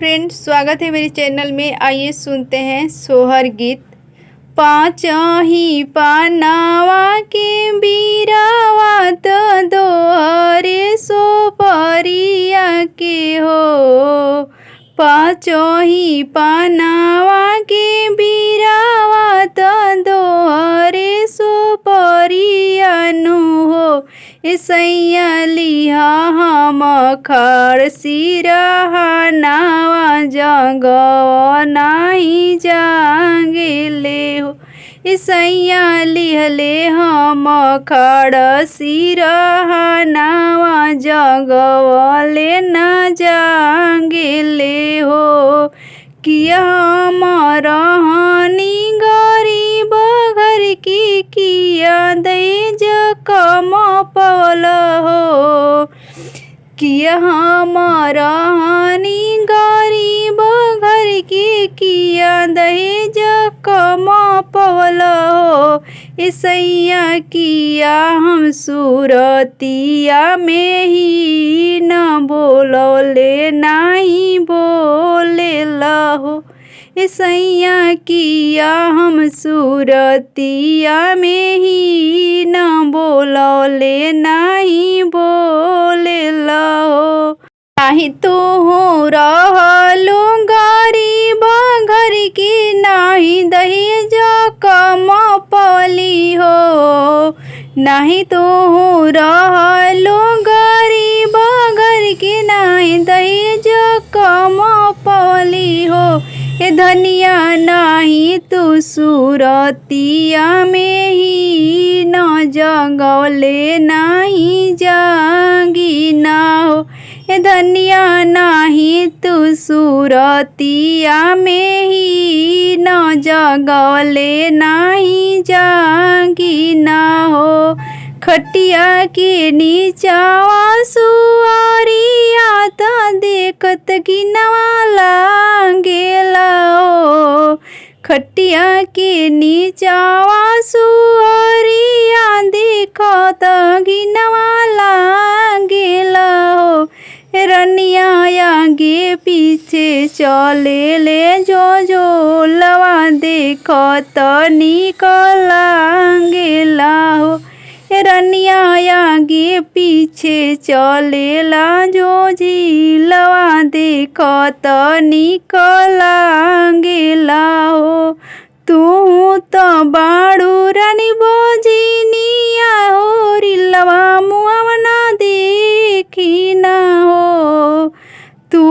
Friends, स्वागत है मेरे चैनल में। आइए सुनते हैं सोहर गीत। पाँच ही पानावा के बीरावा त दोहरे सोपरिया के हो। पाँचों ही पानावा के बीरावा त दोहरे सोपरिया नु हो। सैया लिहा हम खर सिरहनावा जगव नाही जागेले हो। सैया लिहले हम खर सिरहनावा जगवले न जागेले हो। किया हम रहनी गरीब घर की, किया दैज कम पवल हो। किया हम रहनी गरीब घर की, किया दहेज कम पवल हो। सैया किया हम सुरतिया में ही न बोलौले नाही बोले हो। सैया किया हम सुरतिया में ही न बोलौले नाही बोले हो। नाही तू रहलू गरीब घर की, नाही दहेज कम पली हो। नाही तू रहलू गरीब घर की, नाही दहेज कम पली हो। ए धनिया नाही तू सुरतिया में ही न जगौले नाही जागी ना हो। ए धनिया नाही तू सुरतिया में ही न जगौले नाही जागी ना हो। खटिया के नीचावा सुआरिया त देखत घिनवा लागेला हो। खटिया के नीचावा सुअरिया देखत घिनवा लागेला हो। रनिया आगे पीछे चले ले जो जो लवा देखत निक लागेला हो। रनिया आगे पीछे चलेला जो झीलवा देखत निक लागेला हो। तू त बाड़ू रानी बजिनिया हो, रिलवा मुआवा ना देखी ना हो। तू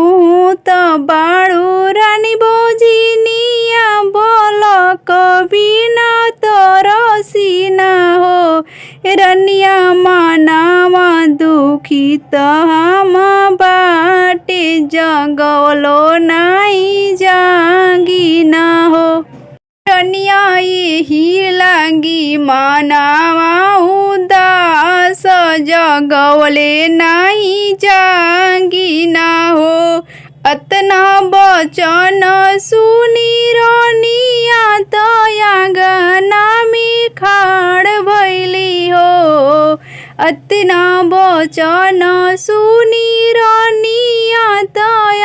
त बाड़ू रानी बजिनिया बोल कभी ना तरसी ना हो। रनिया मानावा दुखी त हम बाटे जगवलो नाही जागी ना हो। रनिया यही लागी मानावा उदास जगवले नाही जागी ना हो। अतना बचन सुनी रनिया त आंगना में खाड़ भैली हो। अतना बचन सुनी रनिया त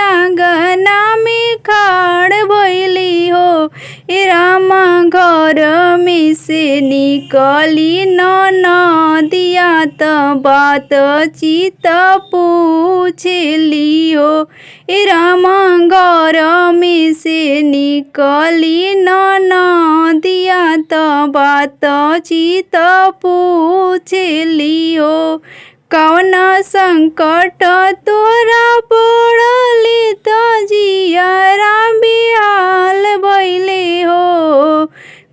आंगना में खाड़ भैली हो। ए रामा घर में से निकली ननदिया त बात चित पूछली हो। ए रामा घर में से निकली ननदिया त बात चित पूछली हो। कौना संकट तोरा पड़ले त जियरा बेहाल भइले हो।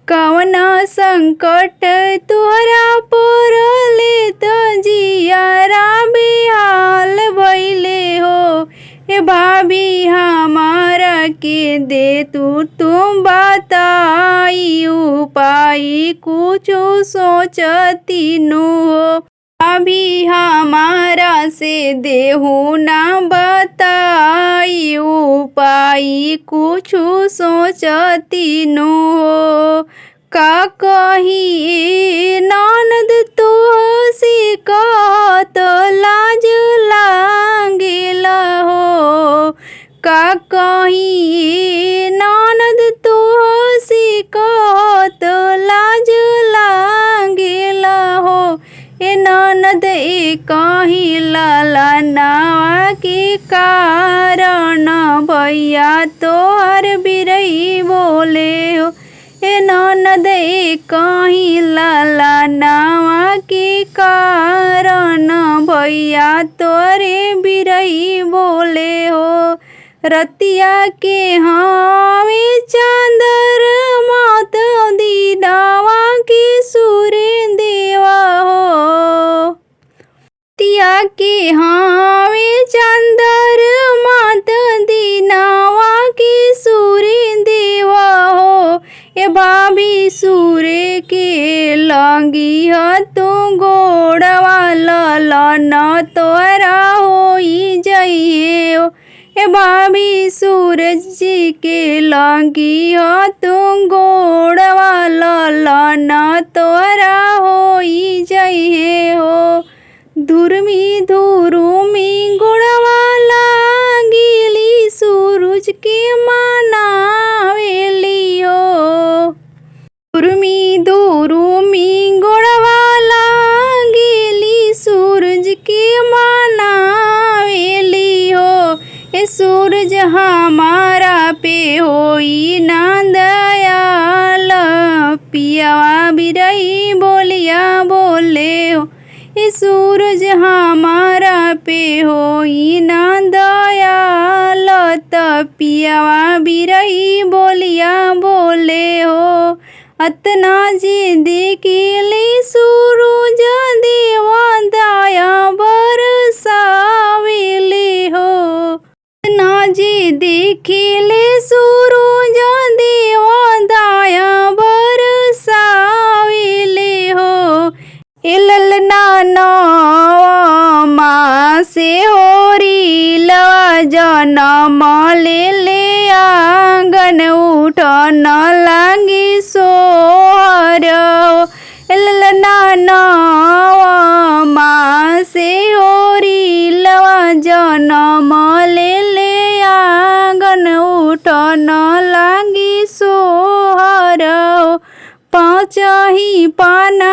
कौना संकट तोरा पड़ले त जियरा बेहाल भइले हो। ए भाभी हमारा के दे तू तुम बताई उपाय कुछो सोचती नु हो। अभी हमारा से देहु ना बताई उपाय कुछु सोचती नु हो। का कही ननद तो से कहत लाज लागेला हो। का कही ननद तू से कहत लाज लागेला हो। ए ननद ए कही लाला नावा के कारण भैया तोहर बिरही बोले हो। ए ननद ए कही लाला नावा के कारण भैया तोरे बिरही बोले हो। रतिया के हवे चांदर मात दीनावा के सूर्य देवा हो। रतिया के हवे चांदर मात दीनावा के सूर्य देवा हो। ए भाभी सूर्य के लगी ह तू गोड़वा ललन तोरा होई जइहे हो। ए भाभी सूरज जी के लगी ह तू गोड़वा ललन तोरा होई जइहे हो। धुरमी धुरुमी गोड़वा लागिली सूरज के मनावेली हो। धुरमी धुरुमी गोड़वा लागिली सूरज के मनावेली हो। ए सूरज हमारा पे होई ना दयाल पियावा बिरही बोलिया बोले हो। ए सूरज हमारा पे होई ना दयाल त पियावा बिरही बोलिया बोले हो। अतना जे देखिले सूरज देवा दया बरसावेले हो। अतना जे देखिले सूरज देवा दया बरसावेले हो। ए ललना नवा मासे होरी लवा जनम ले ले आंगन उठन लागी सोहर। ललना नवा मासे होरी लवा जनम ले ले आंगन उठन लागी सोहर। पाँचही पाना